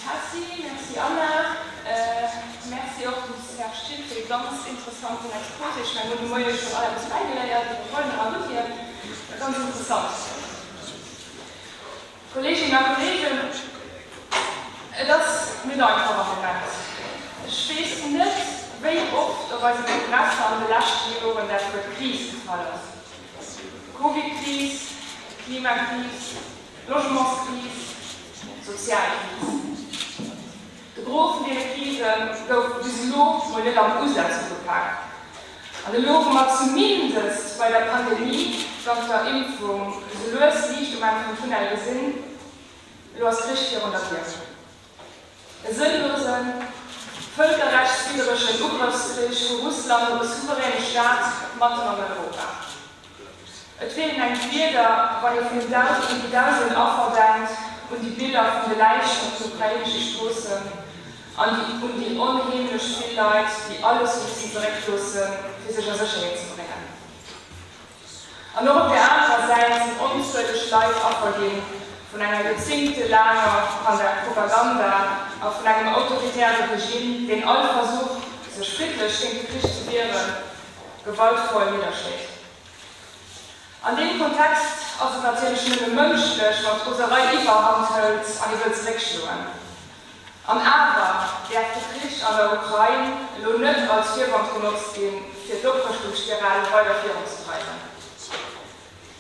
Tessy, Merci Anna. Merci och dem Serge Thill fir dee ganz interessanten Exposé. Ech mengen, mir hunn de Moie schonn all eppes bäigeléiert iwwer Wollner a Goodyear. War ganz interessant. Kolleeginnen a Kolleegen, et ass net einfach am Moment. Ech weess net, wéi oft op eise Kongresser an de leschte Joren dat Wuert Kris gefall ass. Covid-Kris, Klimakris, Logementskris, Sozialkris. De Gros vun deene Krise gouf bis elo mol net am Usaz ugepak. An elo, wou mer zumindest bei der Pandemie dank der Impfung esou lues Liicht um Enn vum Tunnel gesinn, elo ass Krich virun der Dier. E sënnlosen, vëlkerrechtswiddregen Ugrëffskrich vu Russland op e souveräne Staat matten an Europa. Et feelen engem d'Wierder, wann ee vun den Daus un déi dausenden Affer denkt, un déi Biller vun de Läichen op den ukrainesche Stroossen an déi un déi onheemlech vill Leit, déi alles hu missen zeréckloossen, fir sech a Sécherheet ze bréngen. An och op där anerer Säit sinn onzueleg Leit Affer gi vun enger joerzéngtelaanger Propaganda a vun engem autoritäre Regime, deen all Versuch, sech friddlech géint de Krich ze wieren, gewaltvoll nidderschléit. An deem Kontext ass et natierlech nëmme mënschlech, wann d'Roserei Iwwerhand hëlt an ee wëll zeréckschloen. An awer däerf de Krich an der Ukrain elo net als Virwand genotzt ginn, fir d'Oprëschtungsspiral weider virunzedreiwen.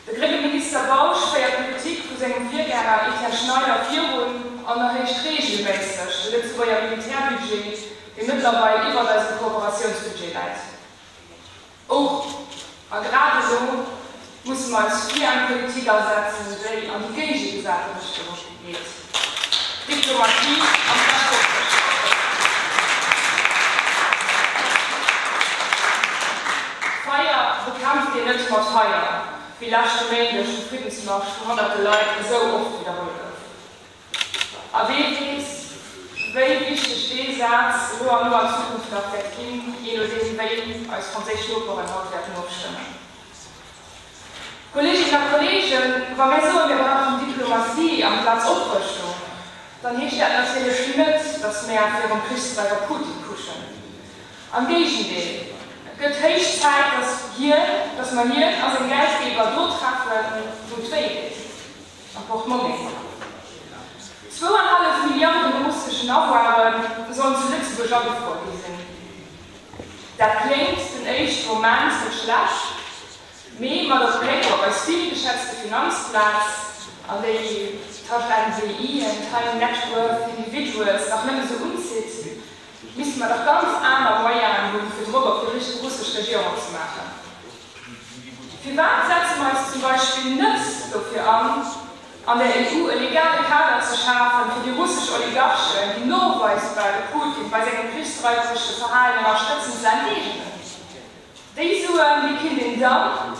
De grénge Minister Bausch féiert d'Politik vu sengem Virgänger Etienne Schneider virun an erhéicht reegelméisseg de Lëtzebuerger Militärbudget, dee mëttlerweil iwwert eisem Kooperatiounsbudget läit. Och a grad elo musse mer eis fir eng Politik asetzen, déi an déi géigegesate Richtung geet, Diplomatie amplaz Oprëschtung. Feier bekämpft een net mat Feier, wéi leschte Méindeg um Friddensmarsch vun honnerte Leit esou oft widderholl gouf. A wee weess, wéi wichteg dee Saz elo an noer Zukunft nach wäert ginn, jee nodeem wéi eis franséisch Noperen haut wäerten ofstëmmen. Kolleeginnen a Kolleegen, wa mir soen, mir brauchen Diplomatie amplaz Oprëschtung, dann heescht dat natierlech net, datt mär virum Krichsdreiwer Putin kuschen. Am Géigendeel, et gëtt héich Zäit, datt hien, datt mer hien a seng Geldgeber do treffen, wou et wéi deet. Am Portmonni. Zwouanhallef Milliarden russeschen Avoire sollen zu Lëtzebuerg agefruer gi sinn. Dat kléngt den éischte Moment net schlecht, mee mat op Bléck op eis vill geschätzte Finanzplaz, an déi d'HNWIen, d'High Net Worth Individuals, nach nëmme sou unzitt, misste mer dach ganz aner Moyenen hunn, fir Drock op déi russesch Regierung ze maachen. Firwat setze mer eis zum Beispill net dofir an, an der EU e legale Kader ze schafen, fir déi russesch Oligarchen, déi noweisbar de Putin bei sengem krichsdreiweresche Verhalen ënnerstëtzen, ze enteegnen? Déi Suen, déi kinnt een dann,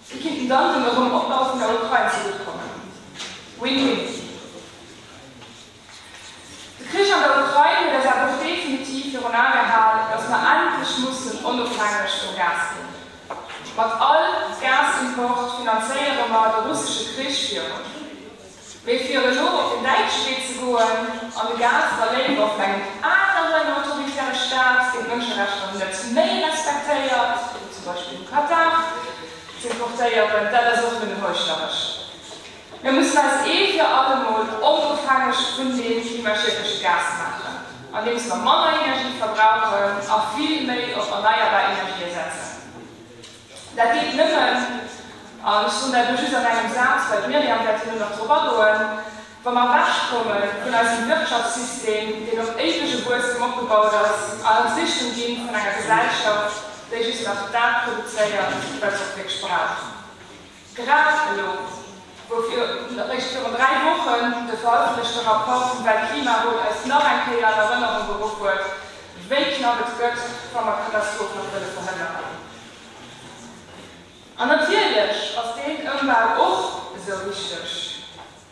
déi kinnten dann dem Erëm-Opbau vun der Ukrain zegutt kommen. Win-win. De Krich an der Ukrain huet eis awer och definitiv virun Ae gehal, datt mer endlech mussen onofhängeg vum Gas ginn. Mat all Gasimport finanzéiere mer de russesche Krich virun. Mee fir elo op den däitsche Wee ze goen an de Gas da léiwer vun engem aneren autoritäre Staat, deen d'Mënscherechter net méi respektéiert, wéi zum Beispill dem Katar, z'importéieren, dat ass och nëmmen heuchleresch. Mir mussen eis ee fir allemol onofhängeg vun deem klimaschiedleche Gas maachen, andeems mer manner Energie verbrauchen a vill méi op erneierbar Energië setzen. Dat geet nëmmen, an ech soen dat elo just an engem Saz, well d'Myriam wäert herno nach drop agoen, wa mer ewechkomme vun eisem Wirtschaftssystem, deen op éiwege Wuesstem opgebaut ass, an an d'Richtung gi vun enger Gesellschaft, déi just nach dat produzéiert, wat se och wierklech brauch. Grad elo, wou eréischt virun 3 Wochen de verëffentlechte Rapport vum Weltklimarot eis nach eng Kéier an Erënnerung geruff huet, wéi knapp et gëtt, wa mer d'Katastroph nach wëlle verhënneren. An natierlech ass deen Ëmbau och esou wichteg,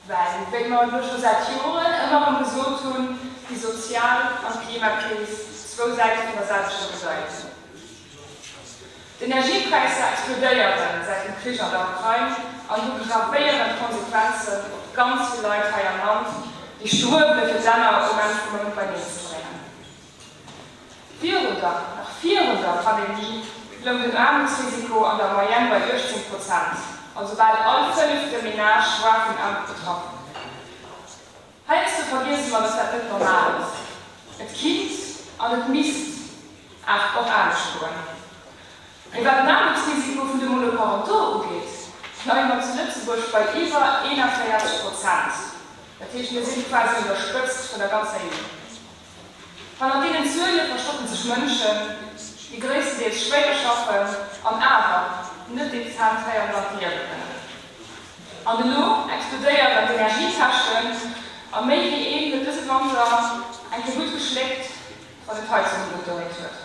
well, wéi mer elo scho säit Joren ëmmer erëm gesot hunn, déi sozial an d'Klimakris zwou Säite vun der selwechter Medail sinn. D'Energiepräisser explodéiere säit dem Krich an der Ukrain an hu gravéierend Konsequenzen op ganz vill Leit hei am Land, déi struewele fir d'Enner um Enn. Oder nach virun der Pandemie loung den Aarmutsrisiko an der Moyenne bei 18 Prozent, also bal all fënnefte Menage war vun Aarmut betraff. Heiansdo vergiesse mer, dass dat net normal ass. Et kinnt an et misst awer och anescht goen. Mee wat den Aarmutsrisiko vun de Monoparentaux ugeet, leie mer zu Lëtzebuerg bei iwwer 41 Prozent. Dat heescht, mir si quasi un der Spëtzt vun der ganzer EU. Hannert deenen Zuele verstoppen sech Mënschen, déi gréisstendeels schwéier schaffen an awer net dezent hei am Land liewe kënnen. An elo explodéieren d'Energiekäschten a méi wéi een huet dëse Wanter eng Kéier gutt geschléckt, wann en d'Heizung erop-dréit huet.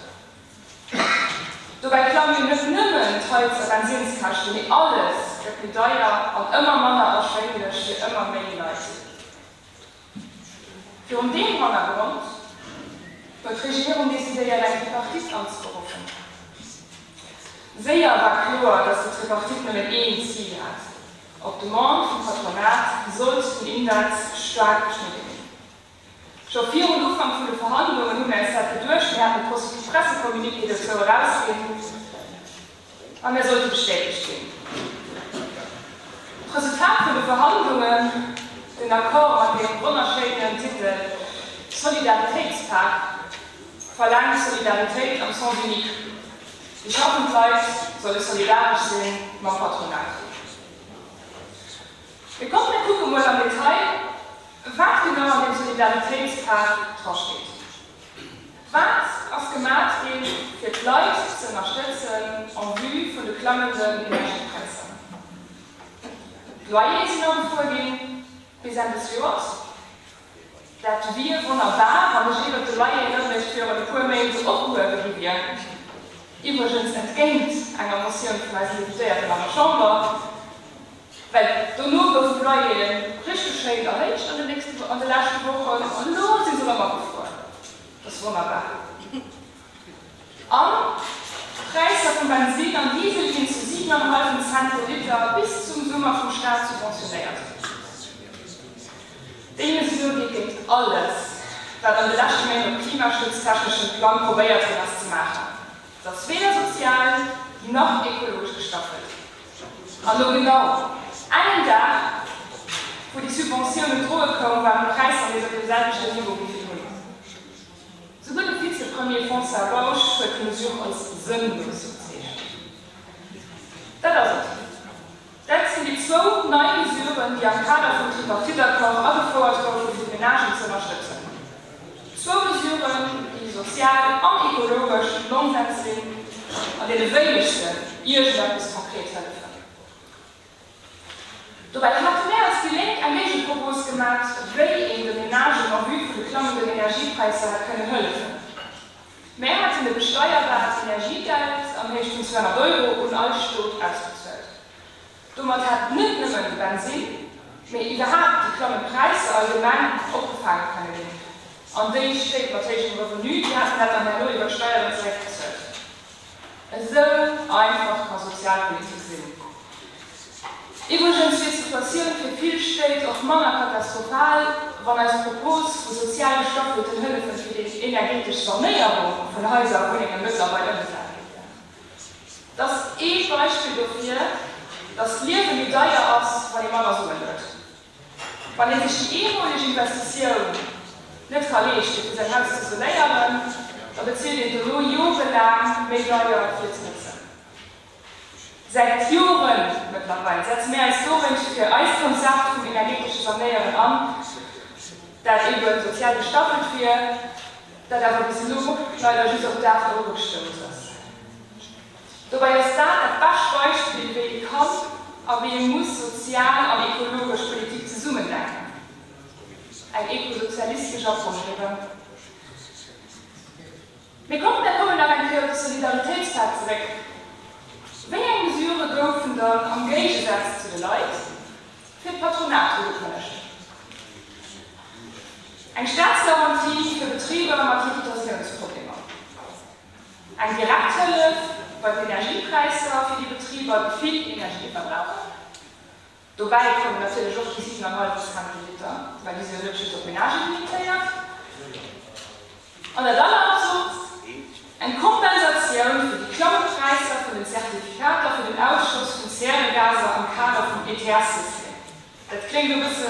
Dobäi klammen jo net nëmmen d'Heiz a Bensinskäschten, mee alles gëtt méi deier an ëmmer manner erschwénglech fir ëmmer méi Leit. Virun deem Hannergrond huet d'Regierung decidéiert, eng Tripartite anzeberuffen. Séier war kloer, datt déi Tripartite nëmmen een Zil hat, Op Demande vum Patronat sollt den Index staark beschnidde ginn. Scho virun Ufank vun de Verhandlungen hu mir eis dat geduecht, mir haten e Pressecommuniqué dozou erausginn a mir sollte bestätegt ginn. D'Resultat vun de Verhandlungen, den Accord mat deem wonnerschéinen Titel Solidaritéitspak, verlaangt Solidaritéit am Sens unique. Déi schaffend Leit solle solidaresch si mam Patronat. Mee kommt mir kucke mol am Detail, wat genau an deem Solidaritéitspak drasteet. Wat ass gemat ginn, fir d'Leit ze ënnerstëtzen en vue vun de klammenden Energiepräisser? D'Loyere sinn agefruer ginn bis Enn des Joers. Dat wier wonnerbar, wann ech iwwert de Loyer net eréischt virun e puer Méint opgehuewe gi wier, iwwregens entgéint enger Motioun vun eisen Deputéierten an der Chamber. Well dono goufen d'Loyeren richteg schéin erhéicht an den nächste, an de leschte Wochen, an elo si se erëm agefruer. Dat ass wonnerbar. An d'Präisser vum Bensin an Diesel ginn zu 7,5 Cent de Liter bis zum Summer vum Staat subventionéiert. Déi Mesure geet géint alles, wat an de leschte Méint op klimaschutztechneschem Plang probéiert ginn ass ze maachen. Se ass weder sozial nach ekologesch gestaffelt. An no genau engem Dag, wou déi Subventioun un d'Droe koum, waren d'Präisser nees op deem selwechten Niveau wéi virdrun. Souguer de Vizepremier François Bausch huet déi Mesure als sënnlos bezeechent. Dat ass et. Dat sinn déi zwou nei Mesuren, déi am Kader vum Tripartite-Accord agefouert goufen, fir d'Menagen ze ënnerstëtzen. Zwou Mesuren, déi sozial an ekologesch Nonsens sinn an deene wéinegsten iergendeppes konkret hëllefen. Dobäi hate mär als déi Lénk eng Géigepropos gemat, wéi een de Menagen en vue vun de klammenden Energiepräisser hätt kënnen hëllefen. Mär hätten e besteierbaart Energiegeld an Héicht vun 200 Euro un all Stot ausbezuelt. Domat hätt net nëmmen de Bensin, mee iwwerhaapt déi klammend Präisser allgemeng opgefaange kënne ginn. An déi Stéit mat héijem Revenu, déi hätten dat dann herno iwwer d'Steieren zeréckbezuelt. Esou einfach ka Sozialpolitik sinn. Iwwregens wier d'Situatioun fir vill Stéit och manner katastrophal, wann eis Propos vu sozial gestaffelten Hëllefe fir déi energetesch Sanéierung vun Haiser a Wunnenge mëttlerweil ëmgesat gi wier. Et ass ee Beispill dofir, datt d'Liewe méi deier ass, wann ee manner Suen huet. Wann ee sech déi eemoleg Investitioun net ka leeschten, fir säin Haus ze isoléieren, da bezilt een dono jorelaang méi deier fir ze hëtzen. Säit Jore mëttlerweil setze mir eis dowéinst fir eist Konzept vum energetesche Sanéieren an, dat eebe sozial gestaffelt wier, dat awer bis elo leider just op daf Ouere gestouss ass. Dobäi ass dat dat bescht Beispill, wéi ee kann a wéi ee muss sozial an ekologesch Politik zesummen denken. Eng ekosozialistesch Approche eben. Mee kommt, mär kommen nach eng Kéier op de Solidaritéitspak zeréck. Wéi eng Mesurë goufen dann am Géigesaz zu de Leit fir d'Patronat ugekënnegt? Eng Staatsgarantie fir Betriber mat Liquidatiounsproblemer. Eng Direkthëllef bei d'Energiepräisser fir déi Betriber, déi vill Energie verbrauchen. Dobäi kommen natierlech och déi 7,5 Cent de Liter, well déi si jo net just op d'Menagë limitéiert. An dat Allerabsurdst. Eng Kompensatioun fir déi klammend Präisser vun den Zertifikater fir den Ausstoss vun Zäregaser am Kader vum ETS-System. Dat kléngt e bësse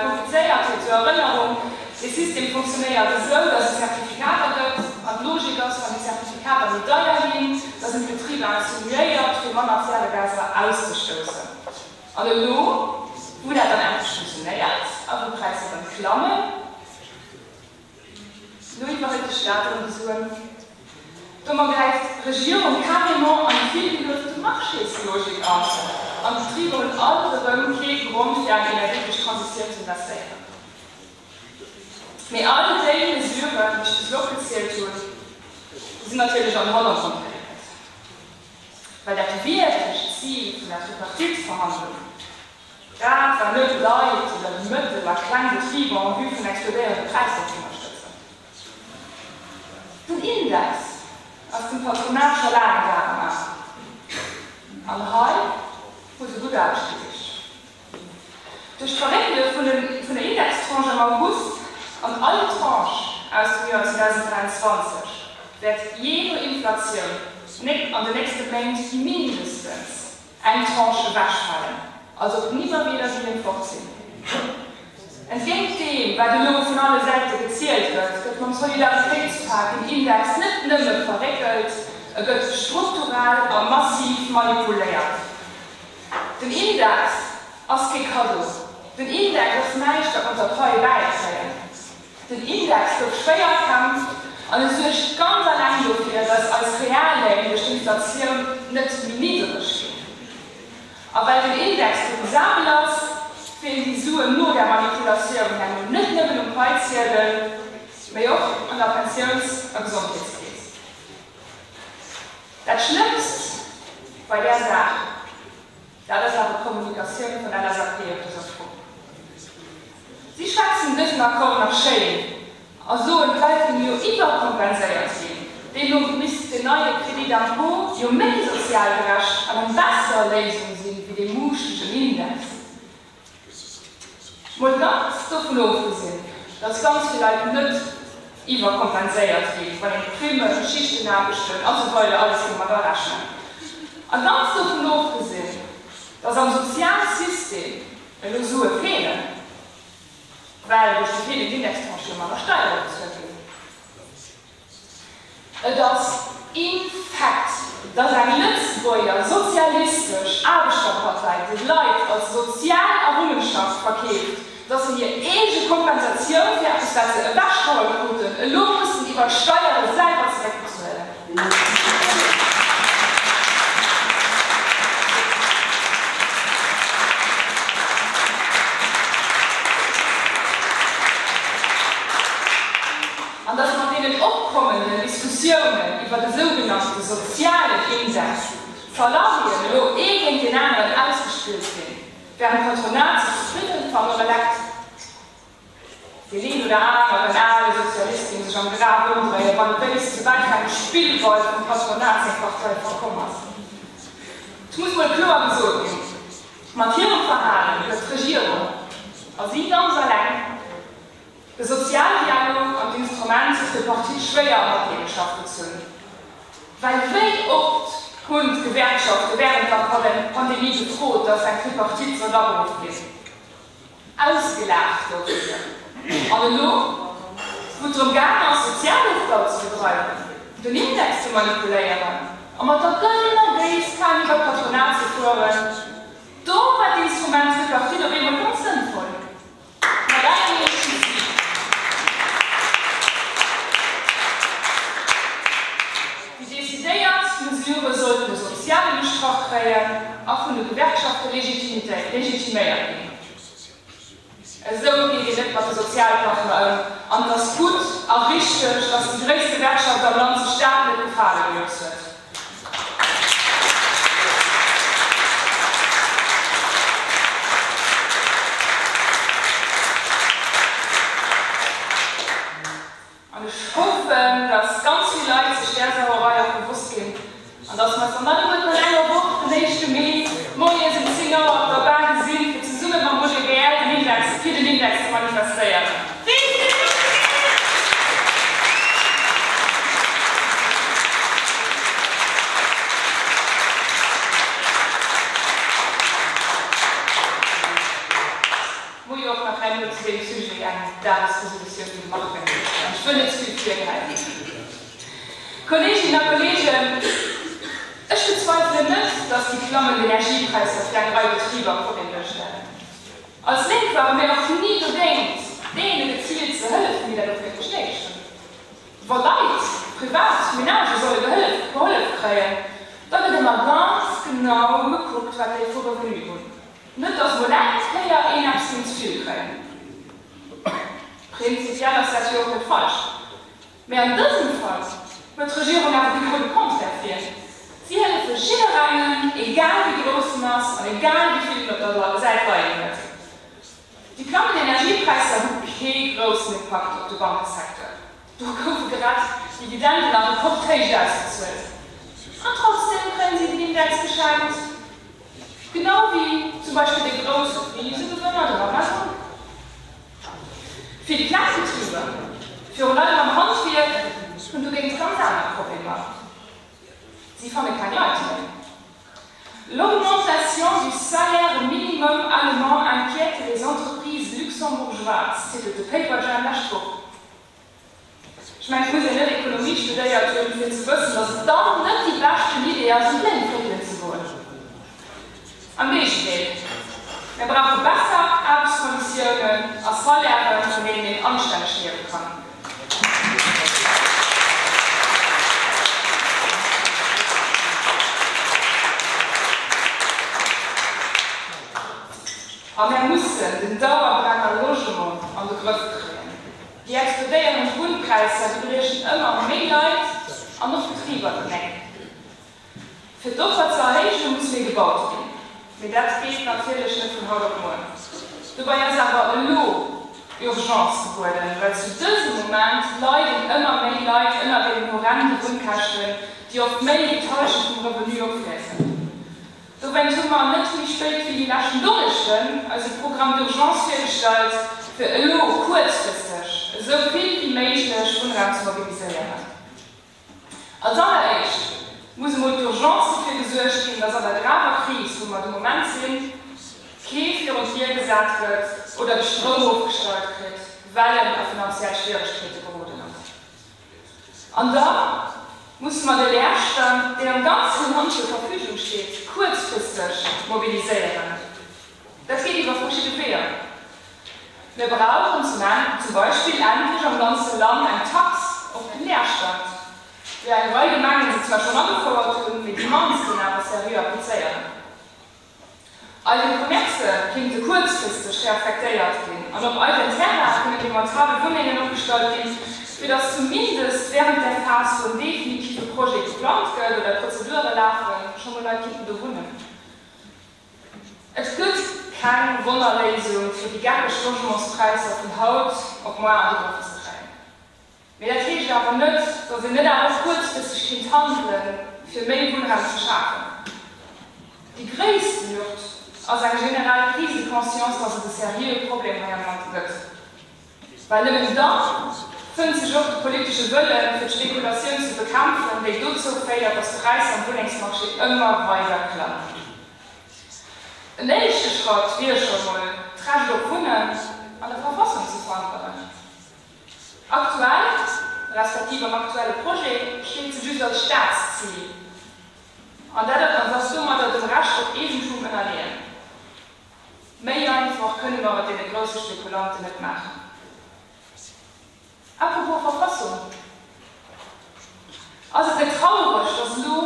komplizéiert, fir zur Erënnerung, Dee System funktionéiert esou, datt et Zertifikater gëtt, an d'Logik ass, wann déi Zertifikater méi deier ginn, da sinn d'Betriber insinuéiert, fir manner Zäregaser auszestoussen. An elo, wou dat dann endlech funktionéiert a wou d'Präisser erëm klammen, Lo iwwerhëlt de Staat erëm déi Suen. Domat gräift d'Regierung carrément an déi vill geluefte Marchéslogik an, an d'Betriber hunn alt erëm kee Grond fir an energetesch Transitioun ze investéieren. Mee all déi Mesuren, déi ech bis elo opgezielt hunn, sinn natierlech an den Hannergrond geréckelt, well dat wierklecht Zil vun der Tripartite-Verhandlung, Dat war net d'Leit oder déi mëttel a kleng Betriber en vue vun explodéierende Präisser z'ënnerstëtzen. Den Index ass dem Patronat scho laang en Dar am A. An hei hu se gutt Aarbecht geleescht. Duerch d'Verréckele vun der Indextranche am August an all Tranche aus dem Joer 2023 wäert jee no Inflatioun an de nächste Méint mindestens Eng Tranche ewechfalen, also op Nimmerwiedersehen fort sinn. Entgéint deem, wat elo vun alle Säite gezielt gëtt, gëtt mam Solidaritéitspak den Index net nëmme verréckelt, e gëtt strukturell a massiv manipuléiert. Den Index ass kee Kaddo. Den Index ass näischt, wat mat der Pai bäikréien. Den Index gouf schwéier erkämpft an e suergt ganz alleng dofir, dass eis Realléin duerch d'Inflatioun net méi niddereg ginn. A well den Index cotisabel ass, feelen déi Suen no där Manipulatioun herno net nëmmen um Paiziedel, mee och an der Pensiouns a Gesondheetskeess. Dat Schlëmmst bei där Saach, Dat ass awer d'Kommunikatioun vun LSAP op dëser Fro. Si schwätzen dësen Accord nach schéin a soen, d'Leit géinge jo iwwerkompenséiert ginn, deemno misst den neie Crédit d'impôt jo méi sozial gerecht an eng besser Léisung sinn, wéi dee muuschegen Index. Mol ganz dovun ofgesinn, datt ganz vill Leit net iwwerkompenséiert ginn, wann een d'Primmen, d'Schichtenaarbechten a sou weider alles géing mat arechnen. A ganz dovun ofgesinn, datt am Sozialsystem elo Sue feelen, well duerch déi feelend Indextranche jo manner Steiere bezuelt ginn. Et ass infekt, datt eng Lëtzebuerger sozialistesch Aarbechterpartei de Leit als sozial Errungenschaft verkeeft, datt se hir eege Kompensatioun fir eppes, wat se ewechgeholl kruten, elo mussen iwwer d'Steiere selwer zeréckbezuelen. An datt mat deenen opkommenden Diskussiounen iwwer de sougenannte sozialen Index d'Salariéen elo ee géint deen aneren ausgespillt ginn, während d'Patronat sech zefridden d'Fangere leckt. Deen een oder aneren ale Sozialist géing sech am Graf ëmdréien, wann e wéisst, zu wat fir engem Spillball vum Patronat seng Partei verkomm ass. Et muss mol kloer gesot ginn, Mat hirem Verhalen huet d'Regierung, a si ganz alleng, De Sozialdialog an d'Instrument Tripartite schwéier a Matleedenschaft gezunn. Well wéi oft hunn d'Gewerkschafte wärend der Pandemie gefrot, datt eng Tripartite sollt aberuff ginn? Ausgelaacht goufe se. An elo, wou et drëm gaang ass, Sozialofbau ze bedreiwen, den Index ze manipuléieren a mat der gëllener Géisskan iwwer d'Patronat ze fueren, do war d'Instrument Tripartite op eemol ganz sënnvoll. Déi decidéiert Mesurë sollten e sozialen Ustrach kréien a vun de Gewerkschafte legitiméiert ginn. Esou geet een net mat de Sozialpartner ëm an et ass gutt a richteg, datt déi gréisst Gewerkschaft am Land sech dat net gefale gelooss huet. An ech hoffen, dass ganz vill Leit sech där Sauerei och bewosst ginn an dass mer eis dann alleguerten an enger Woch, den éischte Mee, moies um 10 Auer op der Bar gesinn, fir zesumme mam OGBL den Index, fir den Index ze manifestéieren. Vive den OGBL! jo och nach herno zu deem Sujet eng Dagesresolutioun gemaach wäert ginn. An ech wëll net ze vill virgräifen. Kolleeginnen a Kolleegen, ech bezweifelen net, dass déi klammend Energiepräisser fir eng Rei Betriber e Problem duerstellen. Als Lénk ware mir och ni dogéint, deene geziilt ze hëllefen, déi dat och wierklech néideg hunn. Wa Leit, privat Menagë solle gehëllef, gehollef kréien, da gëtt ëmmer ganz genau gekuckt, wat déi vu Revenu hunn. Net, datt mol eng Kéier een eppes géing ze vill kréien. Prinzipiell ass dat jo och net falsch. Mä an dësem Fall huet d'Regierung awer genau de Contraire vir. Si hëllefe jidderengem, egal wéi grouss en ass an egal wéi vill en op der Säit leien huet. Déi klammend Energiepräisser hu kee groussen Impakt op de Bankesecteur. Do goufe grad Dividenden a Rekordhéicht ausbezuelt. An trotzdeem kréien si den Index geschenkt. Genau wéi zum Beispill dee grousse Krisegewënner, den Amazon. Vill kleng Betriber, virun allem am Handwierk, hunn dogéint ganz aner Problemer. Si fanne keng Leit méi. L'augmentation du salaire minimum allemand inquiète les entreprises luxembourgeoises, titelt de Paperjam lescht Woch. Ech mengen, et muss een net Ekonomie studéiert hunn, fir ze wëssen, datt et dann net déi beschten Idee ass, un d'Léin fréckelen ze goen. Am Géigendeel, mir brauche besser Aarbechtskonditiounen a Salairen, vun deenen een anstänneg liewe kann. A mär mussen den Dauerbrenner Logement an de Grëff kréien. Déi explodéierend Wunnpräisser, déi briechen ëmmer méi Leit an och Betriber d'Genéck. Fir d'Offer ze erhéijen, muss méi gebaut ginn. Mee dat geet natierlech net vun haut op muer. Dobäi ass awer elo Urgence gebueden, well zu dësem Moment leiden ëmmer méi Leit ënner deenen horrende Wunnkäschten, déi oft méi wéi d'Hallschent vum Revenu opfriessen. Dowéint hu mer net méi spéit wéi déi leschten Donneschden eise Programme d'urgence virgestallt, fir elo kuerzfristeg esou vill wéi méiglech Wunnraum ze mobiliséieren. Als alleréischt muss emol d'Urgence dofir gesuergt ginn, dass an der graver Kris, wou mer de Moment sinn, kee virun d'Dier gesat gëtt oder de Stroum ofgestallt kritt, well en a finanziell Schwieregkeete geroden ass. An da musse mer de Leerstand, deen am ganze Land zur Verfügung steet, kuerzfristeg mobiliséieren. Dat geet iwwer verschidde Weeër. Mir brauchen zum zum Beispill endlech am ganze Land eng Tax op den Leerstand, wéi eng Rei Gemengen se zwar schonn agefouert hunn, mee déi mannsten awer seriö applizéieren. Eidel Commercë kinnte kuerzfristeg reaffektéiert ginn an op eidelen Terraine kënnen demontabel Wunnengen opgestallt ginn, fir datt zumindest wärend där Phas, wou en definitive Projet geplangt gëtt oder d'Prozedure lafen, scho mol Leit kinnten do wunnen. Et gëtt keng Wonnerléisung, fir déi geckeg Logementspräisser vun haut op moar an de Grëff ze kréien. Mee dat heescht awer net, datt een net awer och kuerzfristeg kinnt handelen, fir méi Wunnraum ze schafen. Déi gréissten Hürd ass eng generell Prise de conscience, datt et e seriöe Problem hei am Land gëtt. Well nëmmen da fënnt sech och de politesche Wëllen, fir d'Spekulatioun ze bekämpfen, déi dozou féiert, datt d'Präisser am Wunnengsmarché ëmmer weider klammen. En éischte Schratt wier scho mol, d'Recht op Wunnen an der Verfassung ze verankeren. Aktuell, respektiv am aktuelle Projet, steet se just als Staatszil. An dat ass domadder dem Recht op Eegentum ënnerleeën. Méi einfach kënne mer et deene grousse Spekulanten net maachen. Apropos Verfassung, Ass et net traureg, datt elo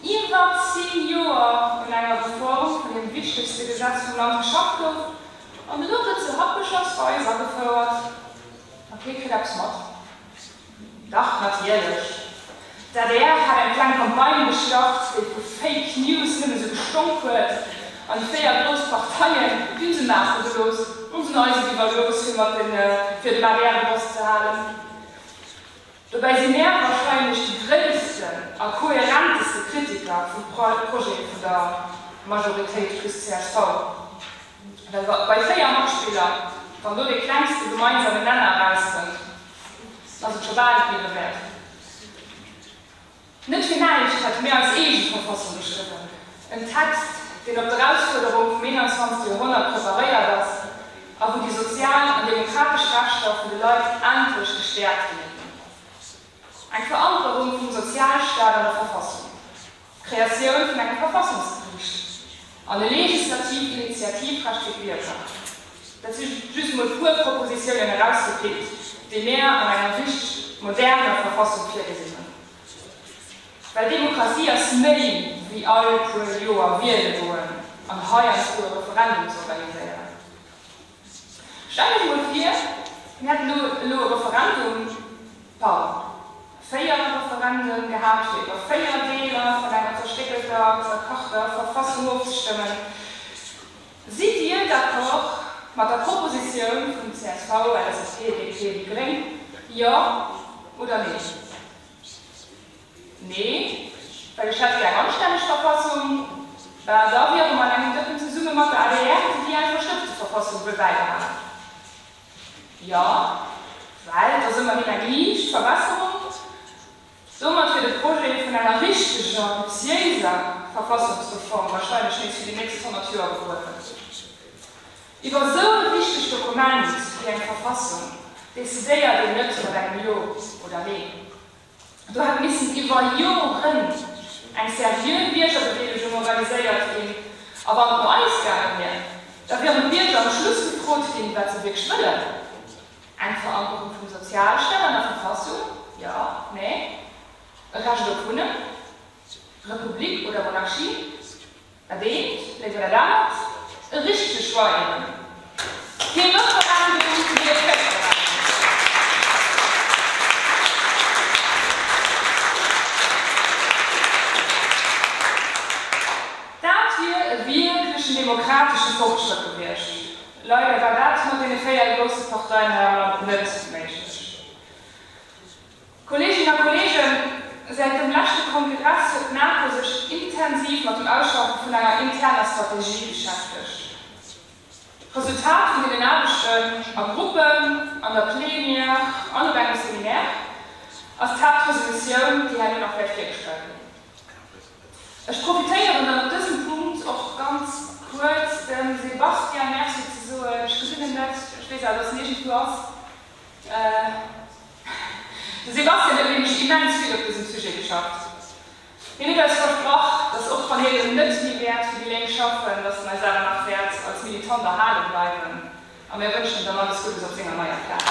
iwwer 10 Joer un enger Reform vun deem wichtegste Gesetz vum Land geschafft gouf an elo gëtt se happechersweis agefouert a kee kritt eppes mat? Dach, natierlech! D'adr hat eng kleng Campagne gestart, déi vu Fake News nëmme sou gestonk huet, an déi 4 grouss Parteien, déi hu se maache gelooss, an se eis et iwwerlooss, fir mat den, fir dem adr de Boss ze halen. Dobäi si mär wahrscheinlech déi gréissten a koherenteste Kritiker vum Projet vun der Majoritéit plus csv. Well bei 4 Matspiller, wann do dee klengste gemeinsame Nenner erauskënnt, ass et scho bal net méi derwäert. Net fir näischt hate mir eis eege Verfassung geschriwwen, en Text, deen op d'Erausfuerderung vum 21. Joerhonnert preparéiert ass a wou déi. de Leit endlech gestäerkt ginn. Eng Verankerung vum Sozialstaat an der Verfassung, d'Kreatioun vun engem Verfassungsgeriicht an e legislatiivt Initiativrecht fir d'Bierger, dat si just emol puer Propositiounen erausgepickt, déi mär an enger richteg moderner Verfassung virgesinn hunn. Well Demokratie ass méi wéi all puer Joer wiele goen an heiansdo e Referendum ze organiséieren. Stellt Iech emol vir, mir hätten do elo e Referendum, pardon, 4 Referenden gehat, fir iwwer 4 Deeler vun enger zerstéckelter, zerkachter Verfassung ofzestëmmen. Sidd Dir d'accord mat der Propositioun vun csv, LSAP, DP, déi gréng, jo oder nee? Nee, well ech hätt gär eng anstänneg Verfassung. Bah, da wiere mer an engem Dëppen zesumme mat der adr, déi déi eng verstëbste Verfassung wëll bäibehalen. Jo, well et ass ëmmerhin eng liicht Verbesserung. Domat wier de Projet vun enger richteger, ambitiéiser Verfassungsreform wahrscheinlech nees fir déi nächst 100 Joer begruewen. Iwwer esou e wichtegt Dokument wéi eng Verfassung decidéiert een net mat engem Jo oder Nee. Do hätt missen iwwer Joren eng seriö Biergerbedeelegung organiséiert ginn. A wann et no eis gaange wier, da wieren d'Bierger am Schluss gefrot ginn, wat se wierklech wëllen. Eng Verankerung vum Sozialstaat an der Verfassung? Jo? Nee? E Recht op Wunnen? Republik oder Monarchie? Dat eent léiwer dat anert? E richtege Choix eben. Kee Referendum, mee e Réfferendum. Dat wier e wierklechen demokratesche Fortschrëtt gewiescht. Leider war dat mat deene 4 grousse Parteien hei am Land net méiglech. Kolleeginnen a Kolleegen, säit dem leschte Kongress huet d'NAPO sech intensiv mat dem Ausschaffe vun enger interner Strategie beschäftegt. D'Resultat vun deenen Aarbechten a Gruppen, an der Plenière an op engem Seminaire ass d'Haaptresolutioun, déi herno nach wäert virgestallt ginn. Ech profitéieren dann op dësem Punkt och ganz kuerz, dem Sebastian Merci ze soen. Ech gesinn en net, ech weess awer, dass en iergendwou ass. De Sebastian huet nämlech immens vill op dësem Sujet geschafft. Hien huet eis versprach, dass och wann hien net méi wäert fir déi Lénk schaffen, dass en eis awer nach wäert als Militant erhale bleiwen a mir wënschen em dann alles Guddes op senger neier Plaz.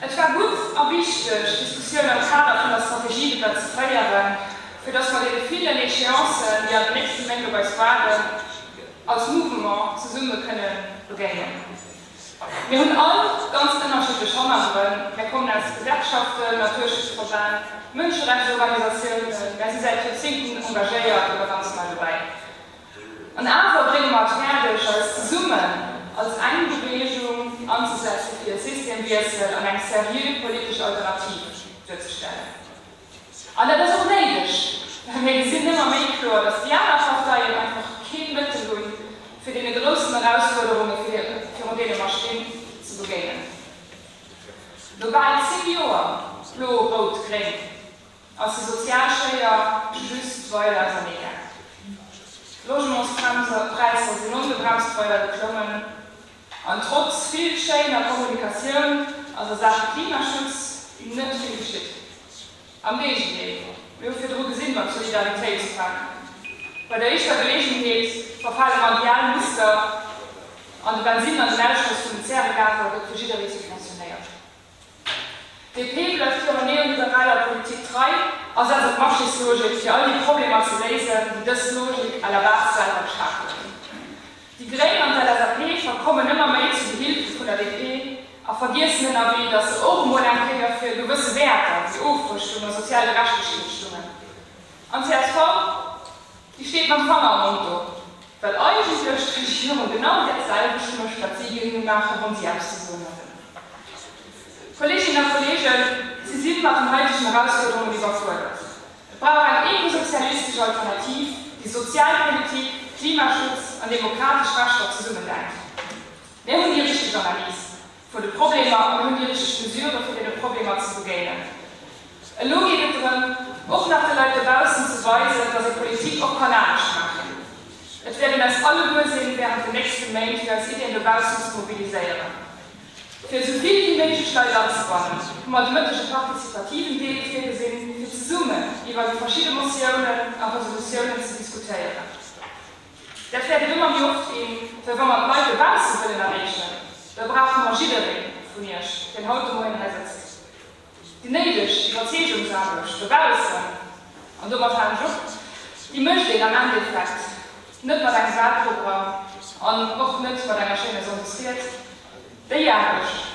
Et war gutt a wichteg, d'Diskussioun am Kader vun der Strategiedebatt ze féieren, fir dass mer deene villen Échéancen, déi an den nächste Méint op eis waarden, als Mouvement zesumme kënne begéinen. Mir hunn all ganz ënnerschiddlech Hannergrënn, Mär kommen aus Gewerkschaften, Naturschutzverbänn, Mënscherechtsorganisatiounen, mär si säit Joerzéngten engagéiert oder ganz nei dobäi. An awer brénge mer et fäerdeg, eis zesummen als eng Beweegung anzesetze fir e Systemwiessel an eng seriö politesch Alternativ duerzestellen. An dat ass och néideg, well mir gesinn ëmmer méi kloer, datt déi aner Parteien einfach kee Mëttel hunn, fir deene groussen Erausfuerderunge virun deene mer stinn, ze begéinen. No bal 10 Joer Blo-Rout-Gréng Ass déi sozial Schéier just weider ausernee gaangen. D'Logementspräisser sinn ongebremst weider geklommen an trotz vill schéiner Kommunikatioun ass a Saache Klimaschutz net vill geschitt. Am Géigendeel, mir hu virdru gesinn mat Solidaritéitspak, bei der éischter Geleegenheet verfale mer an déi al Muster an de Bensinn an den Ausstoss vun den Zäregaser gëtt fir jidderee subventionéiert. DP bleift hirer neoliberaler Politik trei a setzt op d'Marchéslogik, fir all déi Problemer ze léisen, déi dës Logik à la base selwer geschaf huet. Déi Gréng an d'LSAP verkommen ëmmer méi zu Gehilfe vun der DP a vergiessen ënnerwee, datt se och emol eng Kéier fir gewësse Wäerter wéi Ofrëschtung a sozial Gerechtegkeet stungen. An csv? Déi steet mam Fanger am Mond do, well eigentlech d'Regierung genau dat selwecht mécht, wat si géinge maachen, wann si eppes ze soen hätten. Kolleeginnen a Kolleegen, si si mat den haitegen Erausfuerderungen iwwerfuerdert. Et brauch eng ekosozialistesch Alternativ, déi Sozialpolitik, Klimaschutz an demokratesch Rechter zesummen denkt. Mir hunn déi richteg Analys. Vun de Problemer an hunn déi richteg Mesurë fir deene Problemer ze begéinen. Elo geet et drëm, och nach de Leit dobaussen ze weisen, dass ee Politik och kann anescht maachen. Et wäert un eis alleguer sinn, während den nächste Méint fir eis Iddien dobaussen ze mobiliséieren. Fir esou vill wéi méiglech Leit anzebannen, hu mer de Mëtteg e participativen Deel virgesinn, fir zesummen iwwer déi verschidde Motiounen a Resolutiounen ze diskutéieren. Dat wäert et ëmmer méi oft ginn, well wa mer d'Leit dobausse wëllen erreechen, da brauche mer jidderee vun Iech, deen haut de Moien hei sëtzt. Déi néideg Iwwerzeegungsaarbecht dobaussen, an domat halen ech op, déi mécht een am Endeffekt net mat engem Wahlprogramm an och net mat enger schéiner Sonndesried. Déi Aarbecht.